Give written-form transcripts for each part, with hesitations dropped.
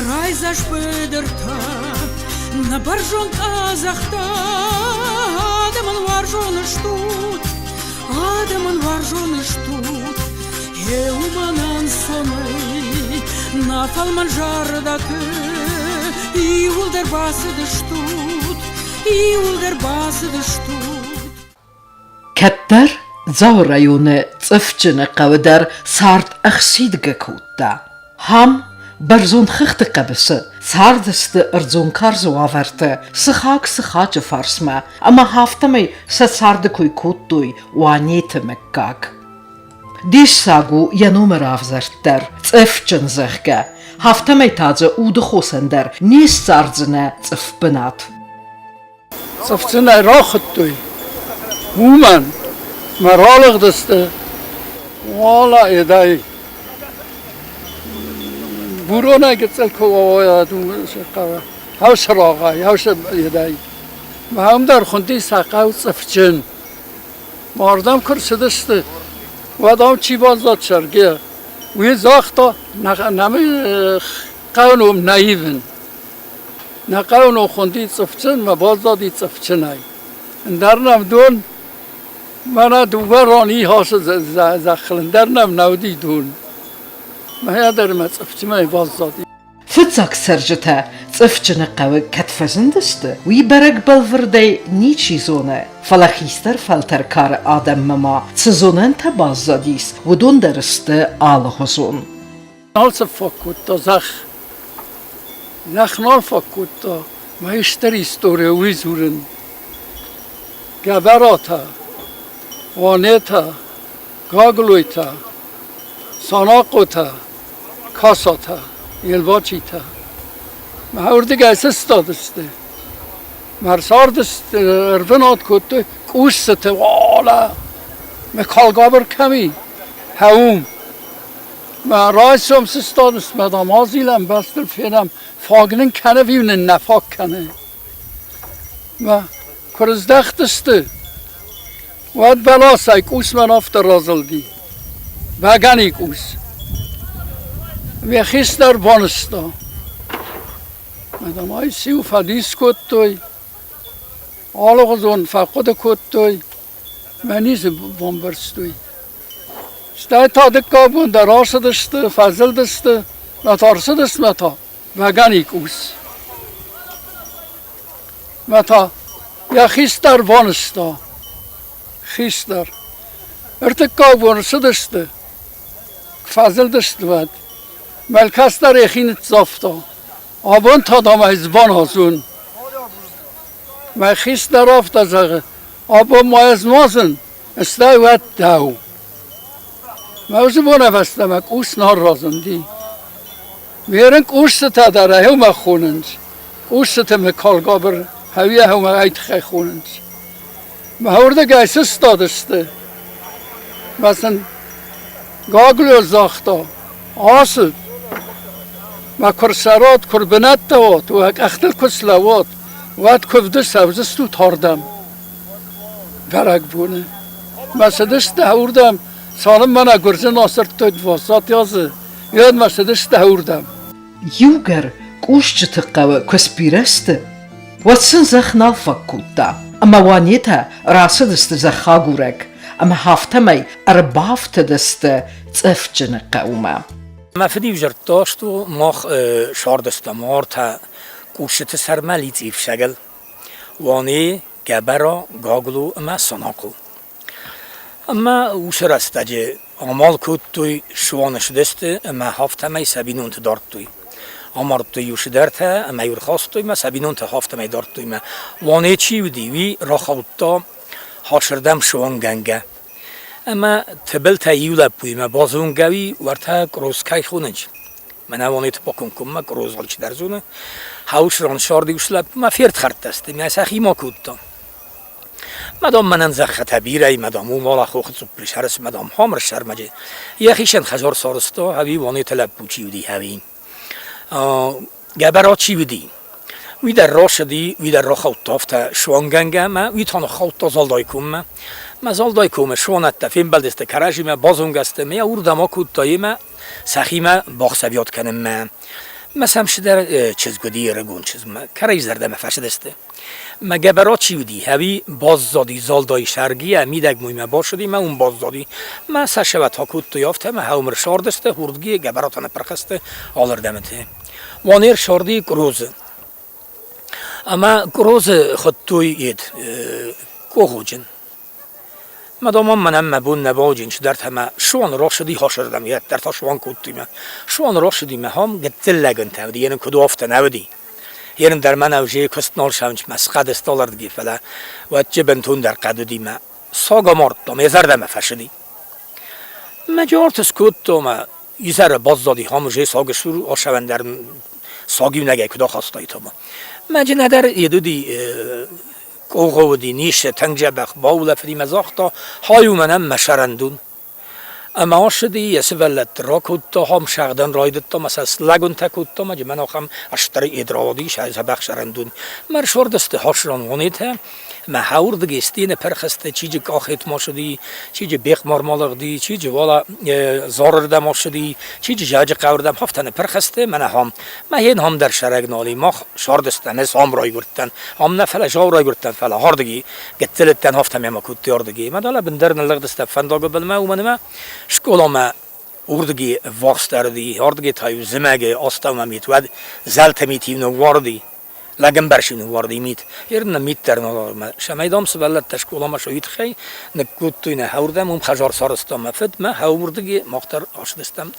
райдзаст быдыртӕ, нӕ бӕрзонд къӕдзӕхтӕ, адӕмӕн уарзон стут, адӕмӕн уарзон стут. Гъе уымӕн ӕнцонӕй нӕ фӕлмӕн зӕрдӕты иууылдӕр бацыдыстут, иууылдӕр бацыдыстут. Кӕддӕр Дзауы районы Цъыфджыны хъӕуы дӕр цард ӕхсидгӕ кодта. Ам, бӕрзонд хӕхты хъӕбысы, цардысты ӕрдзон карз уавӕрты сыхаг сыхаджы фарсмӕ ӕмӕ афтӕмӕй сӕ царды кой кодтой Уанеты мыггаг. Диссаг у йӕ номы равзӕрд дӕр, цъыфджын, зӕгъгӕ, афтӕмӕй та дзы удыхосӕн дӕр не ссардзынӕ цъыф бынат. Цъыфджынӕй рахуыдтой, уымӕн мӕ ралыгъдысты уалӕ едӕй буронӕй гыццыл куы хъӕуы, едӕй. Ам дӕр хуынди сӕ хъӕу Цъыфджын. Ардӕм куы рцыдысты, уӕд ам чи баззад цӕргӕ, уый загъта, нӕ хъӕуы ном нӕ ивын. Нӕ хъӕуы ном хуынди Цъыфджын, мӕ баззади Цъыфджынӕй. Ӕндӕр нӕм дон, мӕнӕ дыууӕ ран ихасы зӕххыл, ӕндӕр нӕм нӕ уыди дон. Мӕ дӕр мӕ Цъыфджынӕй баззади. Фыццаг цӕрджытӕ Цъыфджыны хъӕуы кӕд фӕзындысты, уый бӕрӕг бӕлвырдӕй ничи зоны, фӕлӕ хистӕр фӕлтӕр кары адӕммӕ ма цы зонӕнтӕ баззадис, уыдон дӕр сты алыгъуызон. Нал сӕ кодта зӕхх. Зӕхх нал фаг кодта. Мӕ стыр история уый дзурын. Гӕбӕратӕ, Уанетӕ, Гаглойтӕ, Санахъотӕ, Касатӕ, Елбачитӕ. Мӕ уырдыгӕй сыстадысты. Мӕ ӕрцардысты, ӕрбынат кодтой къусцыты, уалӕ, мӕ калгабыр кӕм и, хӕум. Мӕ райсом сыстадысты, дам, азилӕм, бӕстыл фенӕм, фаг нын кӕны ӕви нын нӕ фаг кӕны. Мӕ куы рыздӕхтысты, уӕд бӕласӕй къус мӕн афтӕ разылди. Бӕгӕныйы къус. Ме хистӕр банызта. Мадам ай сиу фӕдис кодтой, алыгъуызон фӕхъуыды кодтой. Мӕ ницы бамбӕрстой. Стӕй та дыккаг бон дӕр ацыдысты, фӕзылдысты, мӕ та ӕрцыдысты мӕ та бӕгӕныйы къус. Мӕ та йӕ хистӕр банызта. Хистӕр. Ӕртыккаг бон ӕрцыдысты, фӕзылдысты уӕд. Мӕ кӕстӕр йӕхи ныццавта. Абон та дам ӕз баназон. Мӕ хистӕр афтӕ зӕгъы, абон ма ӕз нуазын, стӕй уӕд дӕу. Мӕ уыцы бонӕй фӕстӕмӕ къус нал разынди. Ме рын къусцытӕ дӕр ӕхеумӕ хонынц. Къусцыты Мыкалгабыр хӕуи ӕхеумӕ ӕй тыххӕй хонынц. Мӕ уырдыгӕй сыстадысты. Мӕ сын Гаглио загъта, ацыд. Мӕ куы рцӕрат, куы рбынӕттӕ уат, уӕ къӕхтыл куы слӕууат, уӕд куывды цӕудзыстут ардӕм бӕрӕгбоны. Мӕ цыдысты уырдӕм, цалынмӕ нӕ гуырдзы насырдтой двадцать азы, уӕдмӕ цыдысты уырдӕм. Иугӕр Къусджыты хъӕуы куы сбирӕ сты, уӕд сын зӕхх нал фаг кодта, ӕмӕ Уанетӕ рацыдысты зӕххагурӕг ӕмӕ афтӕмӕй ӕрбафтыдысты Цъыфджыны хъӕумӕ. Мӕ фыд-иу зӕрдта сту мах сардыстам артӕ къусыты сӕрмӕ лицъифсӕгыл. Уане, Гӕбӕра, Гаглу ӕмӕ Санахъо. Ӕмӕ уыцы рӕстӕджы амал кодтой суаны сыдысты ӕмӕ афтӕмӕй сӕ бинонты дардтой. Амардтой иу цыдӕртӕ ӕмӕ-иу ӕрхастой мӕ сӕ бинонтӕ афтӕмӕй дардтой мӕ Уане чи уыди, уый рахаудта хасырдӕм суангӕнгӕ. Ӕмӕ Тыбылтӕ иу лӕппуимӕ базонгӕ уи, уӕртӕ Къроз кӕй хонынц. Мӕнӕ Уанеты бакомкоммӕ Къроз алчидӕр зоны. Хауыс ран сӕрды ус лӕппумӕ фертхӕрдтӕ сты, мӕ сӕхимӕ кодта. Мадам мӕнӕн зӕххытӕ бирӕ и, мадам уымӕл хохы цъуппыл сӕрыс, мадам хамыр сӕрмӕджы. Йӕхицӕн хӕдзар сарӕзта, ӕви Уанеты лӕппу чи уыди, ӕви. Гӕбӕра чи уыди, уый дӕр рацыди, уый дӕр рахаудта афтӕ суангӕнгӕ ӕмӕ уый та ныххаудта Залдайы коммӕ. Мӕ Залдайы комы суанӕттӕ фембӕлдысты кӕрӕдзимӕ, базонгӕ сты, ӕмӕ йӕ уырдӕм акодта йемӕ сӕхимӕ бахсӕвиуат кӕнынмӕ. Мӕ сӕм цыдӕр чызг уыди, ӕрыгон чызг, мӕ кӕрӕй зӕрдӕмӕ фӕцыдысты. Мӕ гӕбӕрат чи уыди, ӕви баззади Залдайы сӕргийӕ, мидӕгмоймӕ бацыди мӕ уым баззади. Мӕ сӕ сӕвӕт акодтой афтӕ, мӕ хӕумыр сардысты, хурдги гӕбӕратӕ ныппырх сты алырдӕмыты. Уанер сарди Кърозы. Ӕмӕ Кърозы хуыдтой йед къогъоджын. Мадомон мӕнӕн мӕ бон нӕ бауджын чидӕртӕ мӕ суан рохсыди хосырдӕм, йеддӕр та суан кодтой мӕ. Суан рохсыди мӕ хом гыццыл лӕгынтӕ уыди, йе нын куыд афтӕ нӕ уыди. Йе нын дӕр мӕнӕу же куыст нал сӕвынч мӕ схъӕды столӕрдыги, фӕлӕ уӕдчы бынтондӕр хъӕд уыди мӕ саг амардтам, йӕ зӕрдӕмӕ фӕсыди. Мӕ джорты скодта мӕ изӕры баззади хом же сагы сур асӕвӕндӕр саг иунӕгӕй куыд ахастаид ӕмӕ. Мӕ нӕдӕр йед уыди Къогъо уыди, ницы, тынг дзӕбӕх баулӕфыди мӕ загъта, хай у мӕнӕн мӕ сӕрӕндон. Ӕмӕ ацыди, йӕ сывӕллӕтты ракодта, ахӕм сӕгъдӕн райдыдта мӕ сӕ слӕгуынтӕ кодта мӕ мӕн ахӕм стыр ед рауади, сӕ дзӕбӕх сӕрӕндон. Мӕ рсордысты хосрон уонетӕ, мӕ хӕуырдыги стены пырхысты, чиджы къахет ма сыди, чиджы бехъмар ма лыгъди, чиджы уӕлӕ зарырдӕм ацыди, чиджы зӕджы хъӕуырдӕм хафтӕны пырхысты, мӕнӕ хам. Мӕ хен хам дӕр сӕрӕг нал и, мах сардыстӕн, ӕз ам райгуырдтӕн, ам нӕ фӕлӕ жау райгуырдтӕн, фӕлӕ ардыги гыццылыдтӕн, афтӕ мӕ кодтой ардыги. Мӕ далӕ бындӕр ныллыгъдыстӕ фӕндагы былмӕ, уымӕн ӕмӕ скъоламӕ уырдыги ввахсдӕр уыди, ардыги та-иу зымӕгы астӕумӕ мит, уӕд зӕлтӕ мит-иу ныууарыди. Лӕгӕмбӕрзт ныууарди мит. Ерын мит дӕр нал Сӕмӕй дам сывӕллӕттӕ скъоламӕ сӕ тыххӕй ныккодтой нӕ хӕуырдӕм, уым хӕдзар сарӕзтам мӕ фыд, мӕ хӕуырдыги мах дӕр ацыдыстӕм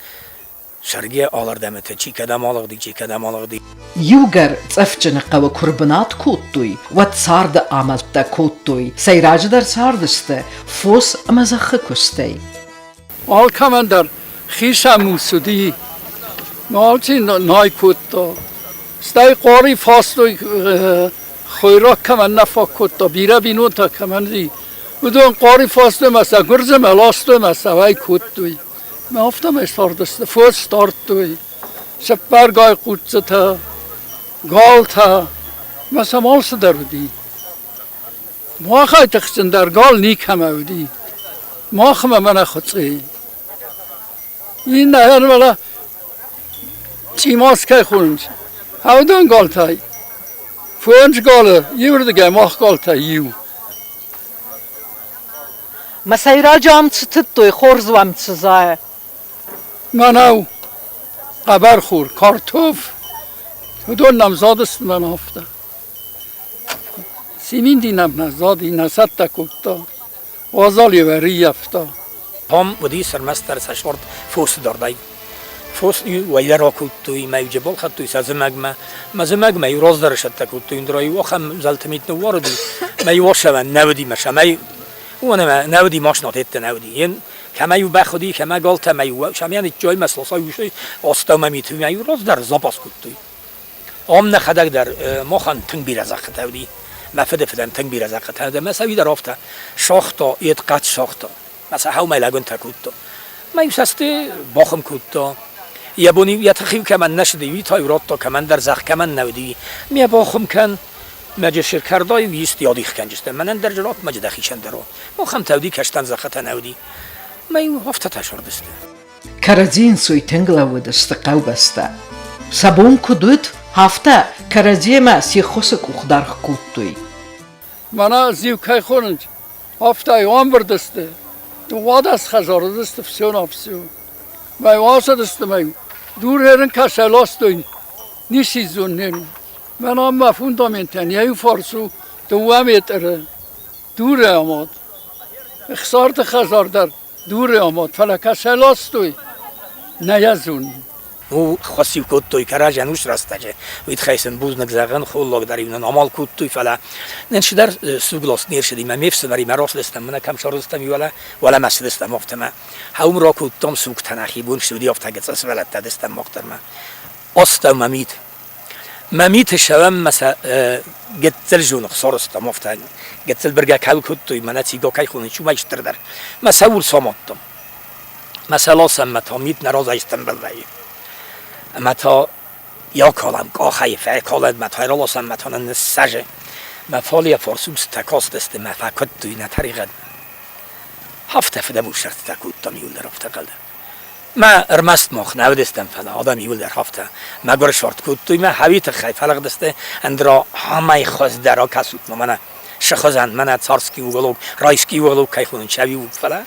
Сергей алырдӕмыты, чи кӕдӕм алыгъди, чи кӕдӕм алыгъди. Иугӕр Цъӕфджыны хъӕуы куы рбынат кодтой, уӕд царды амӕлттӕ кодтой, сӕйраджыдӕр цардысты фос ӕмӕ зӕххы куыстӕй. Алкӕмӕн дӕр хицӕн ус уыди. Алчи най кодта. Стӕй къори фастой, хойраг кӕмӕн нӕ фаг кодта, бирӕ бинонтӕ кӕмӕн уыди, уыдон къори фастой ӕмӕ сӕ гуырдзымӕ ластой ӕмӕ сӕ уӕй кодтой. Афтӕмӕй цардысты, фос дардтой, цыппӕргай хъуццытӕ, галтӕ, ӕмӕ сӕм алцыдӕр уыди. Махӕй тыхджындӕр гал никӕмӕ уыди. Махмӕ мӕнӕ хуыцъи. Иннӕ фӕлӕ цъимас кӕй хонынц, ӕвдӕн галтӕй фондз галы иуырдыгӕй, мах галтӕй иу. Мӕ сӕйраджы ам цы тыдтой, хорз уӕм цы зайы? Мӕнӕу, хъӕбӕрхор, картоф, уыдон нӕм задысты мӕн афтӕ. Циминди нӕм нӕ зади, нӕ цӕттӕ кодта, уазал-иу ӕрыййӕфта. Том уыди ӕрмӕстдӕр сӕ сорт фосы дардӕй. Фос уӕйдӕр акодтой, мӕ иу балхӕдтой сӕ зымӕгмӕ. Мӕ зымӕгмӕ иу раздӕр сӕттӕ кодтой, ӕндӕр иу ахӕм зӕлты мит ныууарыди, мӕ иу ӕхсӕвӕн нӕ уыди мӕ сӕмӕй, уымӕн ӕмӕ нӕ уыди машинӕтӕ нӕ уыди. Йен кӕмӕ иу бӕх уыди, кӕмӕ галтӕ, мӕ иу сӕмӕ ныццой, мӕ сласой усой астӕумӕ мит, мӕ иу раздӕр запас кодтой. Ам нӕхӕдӕг дӕр махӕн тынг бирӕ зӕххытӕ уыди. Мӕ фыды фыдӕн тынг бирӕ зӕххытӕ уыди, ӕмӕ сӕ уый дӕр афтӕ сагъта, йед хъӕд сагъта. Мӕ сӕ хӕумӕ лӕгуынтӕ кодта. Мӕ иу цӕсты бахуым кодта. Йӕ бон-иу йӕ тых-иу кӕмӕн нӕ цыди, уый та-иу радта кӕмӕндӕр зӕхх кӕмӕн нӕ уыди. Ме бахуым кӕн, мӕ джесыр кӕрдой-иу ист адих кӕнджыстӕ. Мӕнӕн дӕр ратт, мӕ дӕхицӕн дӕр. Ахӕмтӕ уыди, кӕстӕн зӕххытӕ нӕ уыди. Мӕ иу афтӕтӕ сырдысты. Кӕрӕдзийы ӕнцой тынг лӕууыдысты хъӕубӕстӕ. Сӕ бон куыд уыд, афтӕ кӕрӕдзимӕ се ххуысы къух даргъ кодтой. Мӕнӕ зиу кӕй хонынц, афтӕ ӕмбырд сты. 12 хӕдзары уыдысты все на все. Мӕ ацыдысты мӕ дур ерын кӕсӕ ластой, ницы зоннен. Мӕнӕ мӕ фундаментӕн йӕ иу фарс у 2 метры дуры амад. Ӕхсарты хӕдзар дӕр дуры амад, фӕлӕ кӕсӕ ластой, нӕ йӕ зонын. Ну, хос-иу кодтой кӕрӕдзи ӕнус рӕстӕджы. Уый тыххӕй сын бузныг зӕгъын, холлаг дӕр-иу нын амал кодтой, фӕлӕ нын цыдӕр суглас не рцыди. Мӕ ме фсымӕримӕ рацыдыстӕм, мӕнӕ кӕм сарӕзтам, уӕлӕ, уӕлӕмӕ цыдыстӕм афтӕмӕ. Хӕум ракодтам сугтӕ нӕхи бон ссыди, афтӕ гыццыл сывӕллӕттӕ дыстӕм мах дӕр ма. Астӕумӕ мит. Мӕ миты сӕвӕммӕ сӕ гыццыл зоных сарӕзтам, афтӕ гыццыл быргӕ кӕл кодтой, мӕнӕ циго кӕй хонынц, уымӕй стырдӕр. Мӕ сӕ самадтам. Мӕ сӕласӕнмӕ та мит нӕ разӕй стымбыл вӕййы. Ӕмӕ та йӕ акалӕм къахӕй, фӕкалӕд мӕ та раласӕм, мӕ та нын ныссӕзы. Мӕ фалейӕ фарсустӕ кастысты, мӕ фӕкуыдтой нӕ тӕригъӕд. Афтӕ фыдӕбон сӕрдтӕ кодтам иуылдӕр афтӕ хъӕлдӕг. Мӕ ӕрмӕст мах нӕ уыдыстӕм, фӕлӕ адӕм иуылдӕр афтӕ мӕгуыр сорт кодтой мӕ хауи тыххӕй фӕлыгъдысты, ӕндӕра амӕй хуыздӕр акӕсут ма мӕнӕ сыхуызӕн, мӕнӕ царский уголок, райский уголок кӕй хонын чӕви у, фӕлӕ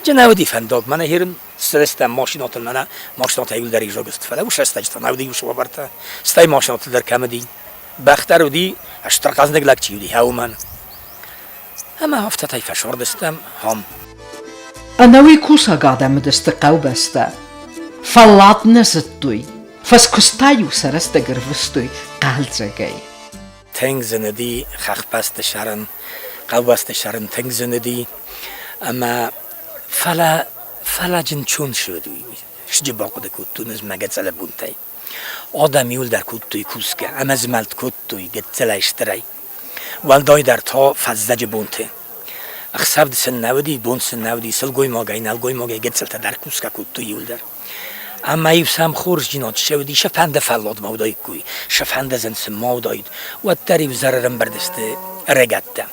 джы нӕ уыди фӕндаг, мӕнӕ херын цыдыстӕм машинӕтыл, мӕнӕ машинӕтӕ иуылдӕр изӕг сты, фӕлӕ уыцы рӕстӕджы та нӕ уыди уыцы уавӕртӕ, стӕй машинӕтыл дӕр кӕм уыди, бӕх дӕр уыди, стыр хъӕздыг лӕг чи уыди, уымӕн. Ӕмӕ афтӕтӕй фӕсырдыстӕм ам. Ӕнӕуый кусӕг адӕм уыдысты хъӕубӕстӕ. Фӕллад нӕ зыдтой, фӕскуыст та-иу сӕ рӕстӕг ӕрвыстой хъӕлдзӕгӕй. Тынг зын уыди хӕхбӕсты сӕрын, хъӕубӕсты сӕрын тынг зын уыди. Ӕмӕ фӕлӕ фӕлӕджын чун суыд уый. Сджы бахъуыды кодтон ӕз мӕ гӕцӕлы бонтӕй. Адӕм иуылдӕр кодтой кусгӕ ӕмӕ змӕлд кодтой гыццылӕй стырӕй. Уӕлдайдӕр та фӕззӕджы бонты. Ӕхсӕв сын нӕ уыди, бон сын нӕ уыди, сылгоймагӕй, нӕлгоймагӕй гыццылтӕ дӕр кусгӕ кодтой иуылдӕр. Ӕмӕ-иу сӕм хорздзинад ссӕуыди, сӕ фӕнды фӕллад ма уыдаиккой, сӕ фӕнды зын сын ма уыдаид, уӕддӕр-иу зӕрӕрӕмбырд сты ӕрыгӕттӕ.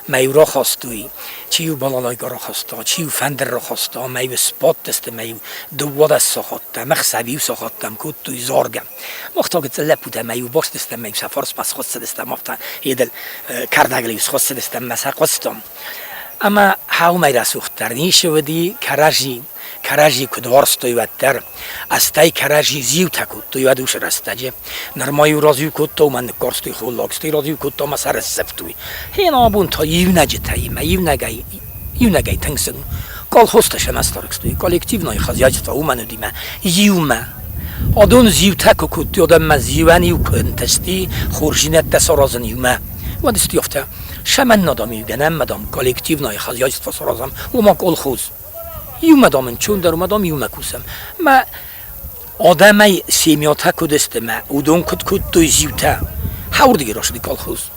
Мӕ-иу рахастой, чи-иу балалайка рахаста, чи-иу фӕндыр рахаста, мӕ-иу сбадтысты, мӕ-иу 12 сахаттӕ, ӕхсӕв-иу сахаттӕм кодтой заргӕ. Мах та гыццыл лӕппутӕ мӕ-иу бастыстӕм, мӕ-иу сӕ фарсмӕ схуыссыдыстӕм, афтӕ едыл кӕрдӕгыл-иу схуыссыдыстӕм мӕ сӕ хъуыстам. Ӕмӕ уымӕй рӕсугъддӕр ницы уыди, кӕрӕдзи кӕрӕдзи куыд уарзтой, уӕддӕр. Ӕстӕй кӕрӕдзи зиутӕ кодтой уӕд уыцы рӕстӕджы. Нырма-иу разиу кодта, уымӕн ныккарстой холлаг, стӕй разиу кодта ӕмӕ сӕ рыссӕвтой. Гъе абон та иунӕджытӕй ӕмӕ иунӕгӕй, иунӕгӕй тынг зын у. Колхозтӕ сӕм ӕстӕргстой, коллективное хозяйство уымӕн уыди мӕ иумӕ. Адон зиутӕ куы кодтой, адӕммӕ зиуӕн-иу куы ӕнтысти хорздзинӕдтӕ саразын иумӕ, уӕд сты афтӕ. Сӕмӕн дам иугӕнӕн, дам, коллективное хозяйство саразӕм, ома колхоз. Иумӕ, дам, ӕнцондӕр, уымӕ, дам, иумӕ кусӕм. Мӕ адӕмӕй семьятӕ куыд сты, мӕ уыдон куыд кодтой зиутӕ, хӕуырдыги рацыди колхоз.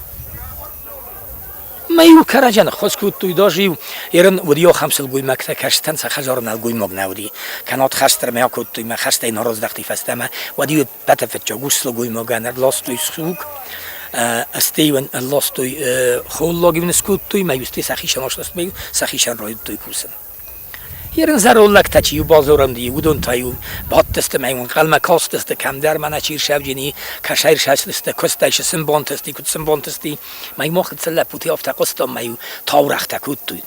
Мӕ иу кӕрӕдзийӕн ӕххуыс кодтой, даже-иу ерын уыди ахӕм сылгоймӕгтӕ, кӕстӕн сӕ хӕдзары нӕлгоймаг нӕ уыди. Кӕнӕд хӕстӕрмӕ акодтой, мӕ хӕстӕй нӕ раздӕхти фӕстӕмӕ, уӕд-иу ӕппӕты фыццаг ус сылгоймагӕн ӕрластой суг, стӕй-иу ӕрластой холлаг-иу скодтой, мӕ-иу стӕй сӕхицӕн асластой, сӕхицӕн райдыдтой кусын. Ерын зӕронд лӕгтӕ чи-иу базоранди, уыдон та-иу бадтысты мӕ ӕнхъӕлмӕ кастысты, кӕмдӕр мӕнӕ чи рсӕвджыни, кӕсӕй рсӕстысты, куыстӕй цы сын бантысти, куыд сын бантысти. Мӕ-иу мах гыццыл лӕппутӕ афтӕ хъуыстам, мӕ-иу таурӕгътӕ кодтой.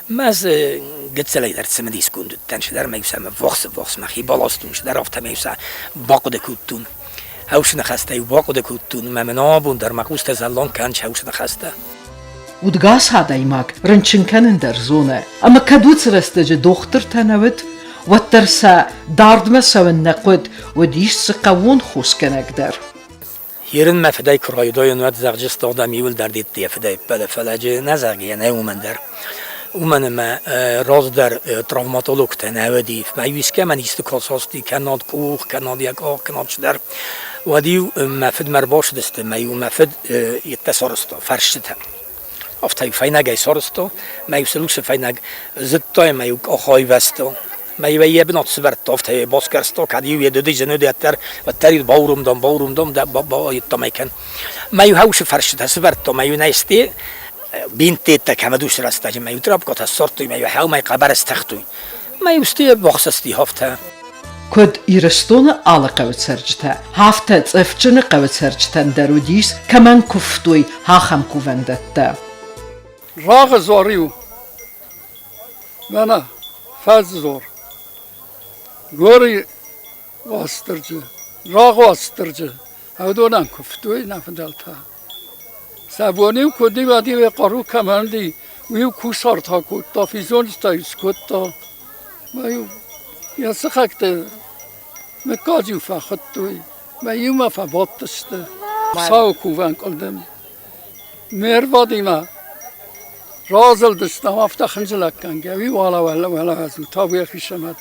Мӕ дзы гыццылӕй дӕр цымыдисгонд уыдтӕн, цыдӕр мӕ-иу сӕм ӕввахс-ӕввахс мӕхи баластон, цыдӕр афтӕ-иу сӕ бахъуыды кодтон. Хӕусы ныхӕстӕ-иу бахъуыды кодтон, ӕмӕ мын абон дӕр мӕ хъустӕ зӕлланг кӕнынц хӕусы ныхӕстӕ. Удгас адӕймаг рынчын кӕнын дӕр зоны, ӕмӕ кӕд уыцы рӕстӕджы дохтыртӕ нӕ уыд, уӕддӕр сӕ дардмӕ цӕуын нӕ хъуыд, уыдис дзы хъӕууон хосгӕнӕг дӕр. Ерын мӕ фыдӕй куы райдайон, уӕд зӕгъджысты адӕм иуылдӕр дедты йӕ фыдӕй ӕппӕлы, фӕлӕ джы нӕ зӕгъгӕ нӕй уымӕн дӕр. Уымӕн ӕмӕ раздӕр травматологтӕ нӕ уыди. Мӕ искӕмӕн исты куы асасти, кӕнӕд къух, кӕнӕд йӕ къах, кӕнӕд цыдӕр, уӕд-иу мӕ фыдмӕ ӕрбацыдысты мӕ-иу мӕ фыд йедтӕ сарӕзта, фӕрстытӕ. Афтӕ-иу фӕйнӕгӕй сарӕзта, мӕ-иу сын уыцы фӕйнӕг зыдта ӕмӕ-иу къах айвӕзта. Мӕ-иу ӕй йӕ бынат сӕвӕрдта, афтӕ йӕ басгӕрста, кӕд-иу йӕ дыдый зын уыд, уӕддӕр, уӕддӕр-иу бауромдам, бауромдам, йеддӕмӕ кӕн. Мӕ-иу хӕусы фӕрстытӕ сӕвӕрдта, мӕ-иу нӕ сте бинттеттӕ кӕмӕ уыцы рӕстӕджы, мӕ-иу трапкотӕ ссардтой, мӕ-иу хӕумӕй хъӕбӕр стӕхтой. Мӕ-иу сте бахсысти афтӕ. Куыд Ирыстоны алы хъӕуы цӕрджытӕ, афтӕ Цъыфджыны хъӕуы цӕрджытӕн дӕр уыдис, кӕмӕн куывтой, ахӕм кувӕндӕттӕ. Рагъы дзуар-иу мӕнӕ фӕдзор. Гори Уастырджы, Рагъ Уастырджы, уыдонӕн куывтой нӕ фыдӕлтӕ. Сӕ бон-иу куыд уӕд-иу йӕ хъару кӕмӕн уыди, уый-иу кусарт акодта, физонджытӕ-иу скодта. Мӕ-иу йӕ сыхӕгты мыггаджы-иу фӕхуыдтой, мӕ иумӕ фӕбадтысты. Хуыцауы кувӕн къуылдым. Ме рвадимӕ разылдыстӕм афтӕ хынджылӕггӕнгӕ, уый уӕлӕ уӕлӕ табу йӕхи сӕмӕд.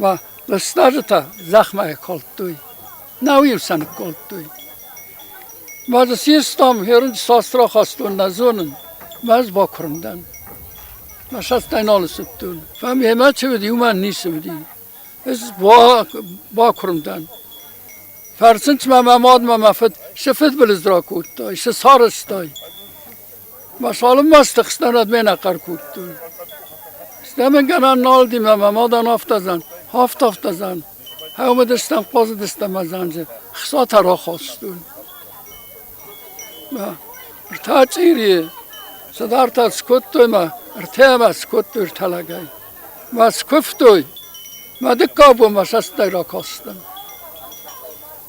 Мӕ лыстӕджытӕ зӕхмӕ калдтой, нау-иу сӕ ныккалдтой. Мӕ дзы систам, херын цас рахастон, нӕ зонын. Мӕ ӕз бакуырм дӕн. Мӕ сӕстӕй нал ссыдтон. Фӕлӕ мемӕ чи уыди, уымӕн ницы уыди. Ӕз бакуырм дӕн. Фӕрсынц мӕ мӕ мад мӕ мӕ фыд, цы фыдбылыз ракодтай, цы сарӕзтай? Мӕ цалынмӕ стыхстӕн, уӕдмӕ нӕ хъӕр кодтой. Стӕй мын гӕнӕн нал уыди, мӕ мадӕн афтӕ зӕгъын. Хафт-афтӕ зан. Хӕумӕдыстӕм, хъазыдыстӕм азанджы, хцатӕ рахастон. Мӕ ӕртӕ чъирийы цыдӕртӕ скодтой мӕ ӕртӕмӕ скодтой ӕртӕ лӕгӕй. Мӕ скуывтой, мӕ дыккаг бон мӕ цӕстӕй ракастӕн.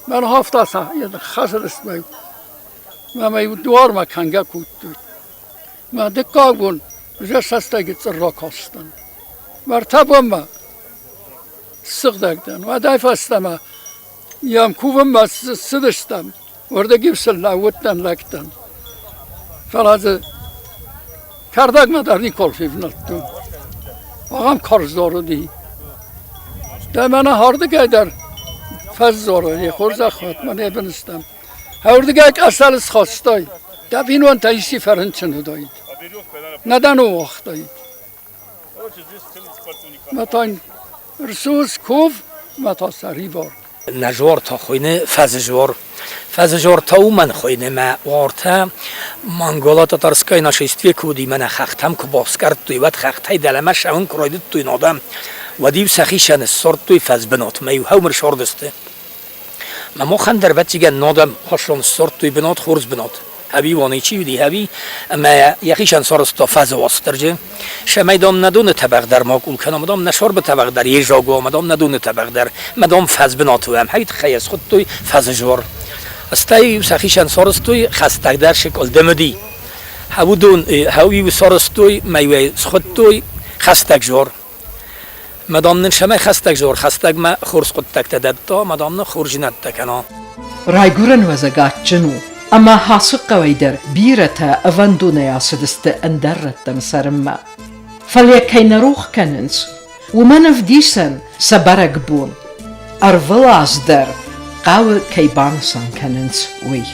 Мӕн хафта сӕ хӕцыдысты мӕ мӕ дуармӕ кӕнгӕ кодтой. Мӕ дыккаг бон уже цӕстӕй гыццыл ракастӕн. Мӕ ӕртӕ бонмӕ ссыгъдӕг дӕн. Уӕдӕй фӕстӕмӕ йӕм кувынмӕ цыдыстӕм, уырдыг-иу сыл лӕууыдтӕн лӕгтӕн. Фӕлӕ дзы кӕрдӕгмӕ дӕр никуал февнӕлдтон. Ахӕм карз дзуар уыди. Стӕй мӕнӕ ардыгӕй дӕр фӕззор уыди, хорзӕх уӕд, мӕнӕ быныстӕм. Ардыгӕй къӕсӕр схастай, дӕ бинонтӕ исчи фӕрынчын уыдаид. Нӕ дӕ ныууагътаид. Мӕ та рсус кув, мӕ та сӕрибар. Нӕ жорта хуыйны Фӕзыжор. Фӕзыжор та уымӕн хуыйны, мӕ уартӕ монголо-татарское нашествие куы уыди, мӕнӕ хӕхтӕм куы басгӕрдтой, уӕд хӕхтӕй дӕлӕмӕ сӕуын куы райдыдтой адӕм, уӕд-иу сӕхицӕн ссардтой фӕзбынатмӕ-иу хӕумыр сардысты. Мӕ махӕн дӕр ӕвӕццӕгӕн адӕм хӕссон ссардтой бынат, хорз бынат. Ӕви уони чи уыди, ӕви ӕмӕ йӕхицӕн сарӕзта фӕзы Уастырджи. Цӕмӕй, дам, нӕ доны тӕбӕгъ дӕр ма къул кӕнӕм, дам, нӕ сорбы тӕбӕгъ дӕр йе заг уа, дам, нӕ доны тӕбӕгъ дӕр, мӕ, дам, фӕз бынат уӕм. Хӕй тыххӕй ӕз хуыдтой фӕзы зор. Стӕй сӕхицӕн сарӕзтой хӕстӕгдӕр сыкъуылдым уыди. Уыдон хӕу-иу сарӕзтой, мӕ-иу схуыдтой хӕстӕг зор. Мадам нын цӕмӕй хӕстӕг зор, хӕстӕгмӕ хорз хъуыддӕгтӕ дӕтта, мадам нын хорздзинӕдтӕ кӕна. Райгуырӕн уӕзӕг адджын у, ӕмӕ ацы хъӕуӕй дӕр бирӕтӕ ӕвӕндонӕй ацыдысты ӕндӕр рӕттӕм цӕрынмӕ. Фӕлӕ кӕй нӕ рох кӕнынц, уымӕн ӕвдисӕн сӕ бӕрӕгбон. Ӕрвылаз дӕр хъӕуы кӕй банысан кӕнынц, уый.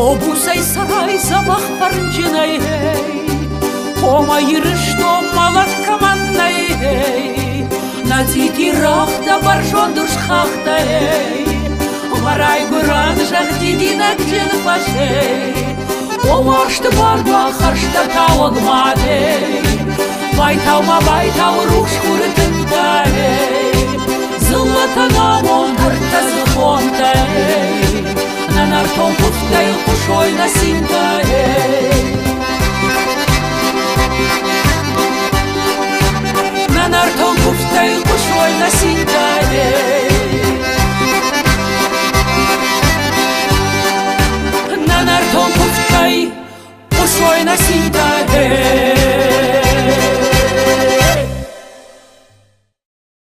Обусӕй сӕрӕй дзӕбӕх фӕрнджынӕй, Ома Ирыстон мӕлӕт кӕмӕн нӕй, Нӕ цъити рӕгътӕ бӕрзонд урс хӕхтӕ, Мӕ райгуырӕн зӕхх дидинӕгджын фӕзӕй. О уарзты бардуаг хӕрзтӕ тауӕг мадӕй, Байтау ма байтау рухс хуры тынтӕй, Дзыллӕтӕн амонд ӕртӕ дзыхонтӕй, Нӕ нӕртон куывдтӕй хъуысой нӕ цинтӕ. Нӕ нӕртон куывдтӕй хъуысой нӕ цинтӕ. Нӕ нӕртон куывдтӕй хъуысой нӕ цинтӕ.